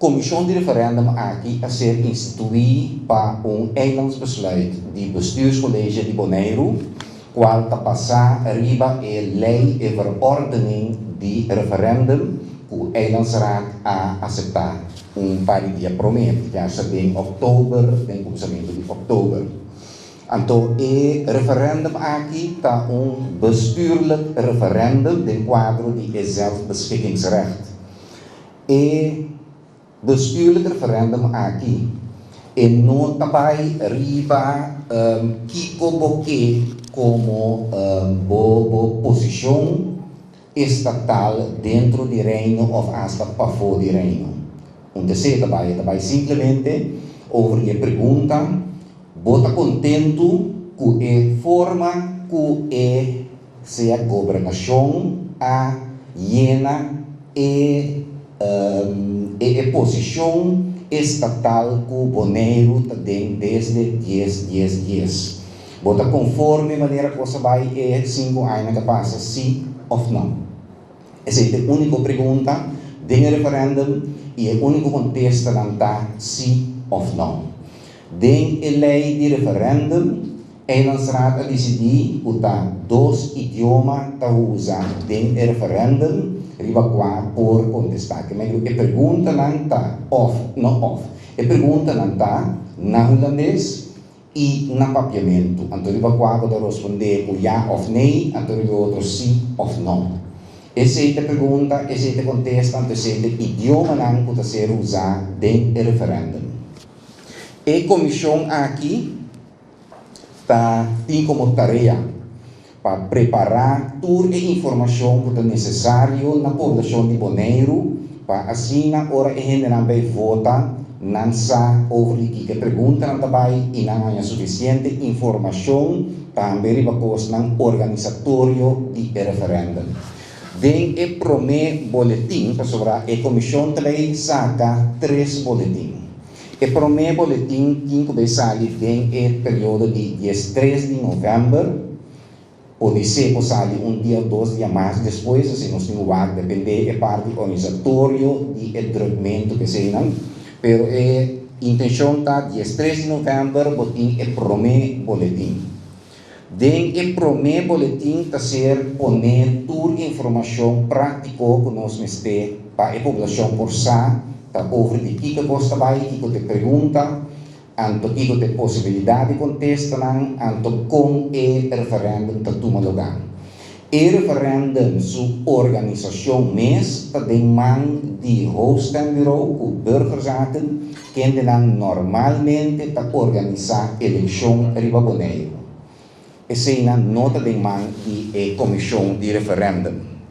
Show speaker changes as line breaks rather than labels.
Komishon di referèndum aki a ser instituí pa un eilandsbesluit di Bestuurscollege di Boneiru, kual ta basá riba e lei e verordening di referèndum ku Eilandsraad a aseptá un par di dia promé, ya sa den òktober, den kuminsamentu di òktober. Anto e referèndum aki ta un bestuurlijk referèndum den kuadro di e zelfbeschikkingsrecht. E bestuurlijk referendum aki e no ta bai riba kiko bo ke komo bo bo posishon estatal dentro di Reino òf asta pafó di Reino. Un tesé ta bai, e ta bai simplemente over di e pregunta, Bo ta kontentu ku e forma ku e sea gobernashon a yena e e e posishon estatal ku Boneiru ta den desde dies dies dies? Bo ta konforme manera kos a bai e sinku añanan ku a pasa, si òf nò? Esei ta e úniko pregunta den e referèndum i e úniko kontestanan ta si òf nò. Den e lei di referèndum, Eilandsraad a disidí ku ta dos idioma ta usa den e referèndum riba kua por kontestá. Ke men ku e preguntanan ta òf no òf. E preguntanan ta na hulandes i na papiamentu. Anto riba kua bo ta rospondé ku ya òf nee, anto riba e otro sí òf no. Esei ta e pregunta, esei ta e kontesta, anto esei ta e idiomanan ku ta ser usá den e referèndum. E komishon aki ta tin komo tarea pa prepará tur e informashon ku ta nesesario na poblashon di Boneiru pa asina ora e hendenan bai vota nan sa over di kiko e preguntanan ta bai i nan haña sufisiente informashon tambe riba kosnan organisatorio di e referèndum. Den e promé boletin, pasobra e komishon ta bai saka tres boletin. E promé boletin tin ku bai sali den e periodo di diestres di novèmber, podisé por sali un dia o dos dia mas despues, asina nos tin ku wak dependé e parti organisatorio di e drukmentu ku eseinan. Pero e intenshon ta diestres di novèmber bo tin e promé boletin. Den e promé boletin ta ser poné tur informashon práktiko ku nos mester pa e poblashon por sa ta over di kiko kos ta bai, kiko ta e pregunta, anto kiko ta e posibilidat di kontestanan, anto kon e referèndum ta tuma lugá. E referèndum su organisashon mes ta den man di Hoofdstembureau ku Burgerzaken, Kendenan normalmente ta organisá elekshon riba Boneiru. Eseinan no ta den man di e komishon di referèndum.